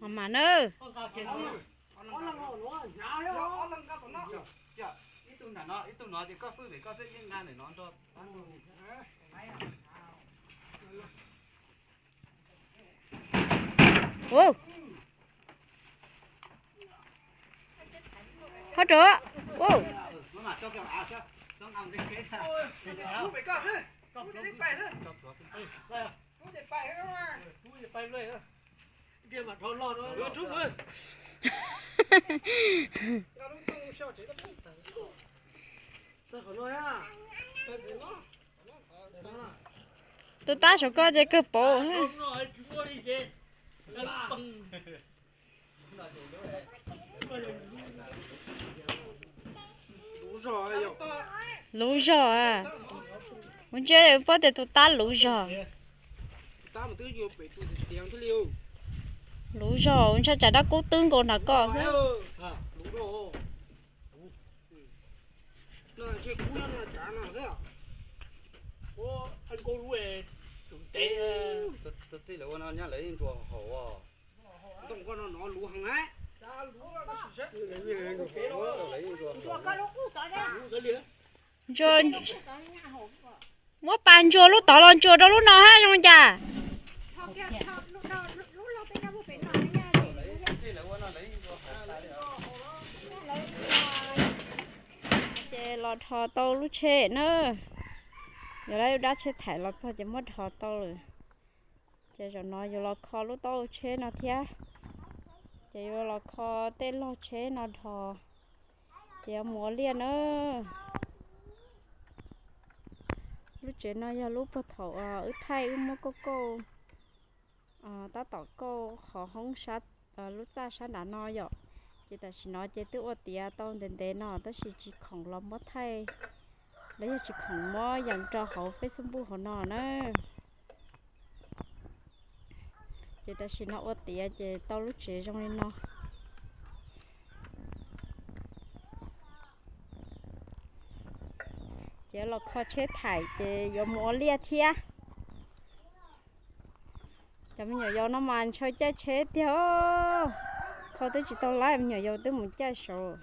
Mas mas na. Ua, hov rau. Ua, Tus tab saum ko ces kawg paus. Luv zog. Kuv ntsia paub tias tus tab luv zog. Luv zog, ntshai tsam dab kub twb nkaus nram ko xwb. Ntsuas, muab pas ntsuas lub tod los ntsuas rau lub no hab zoo cas. Ces los dhos tau lub tsheb na. Yog lawv dab tsheb thaim los txog ces muab dhos tau lawm. Ces zaum no yuav los kho lub taub hau tsheb no thiab. Ces yuav los kho tej log tsheb no dhos, ces yuav mus ua liaj na. Lub tsev no yog lub puag thaum wb thaij wb muab kauj kauj, tab tom kauj qhov hoob, lub txaj sab nram no yom. Ces tam sim no ces twb ua tiav tau ntev ntev no tab sis tsis khoom los muab thaij, los yog tsis khoom muab yees rau hauv Facebook hauv no na. Ces tam sim no ua tiav ces tau lub tsev zoo li no. Ces los kho tsheb thaim ces yuav mus ua liaj thiab. Cov me nyuam yaus no mas ntshaw caij tsheb tiag. Kho twb tsis tau laib, me nyuam yaus twb mus caij saud.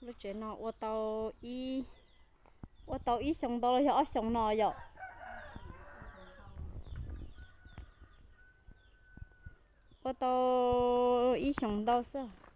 Lub tsev no ua tau ib, ua tau ib xyoos ntau los yog ob xyoos no yom. Ua tau ib xyoos ntau xwb.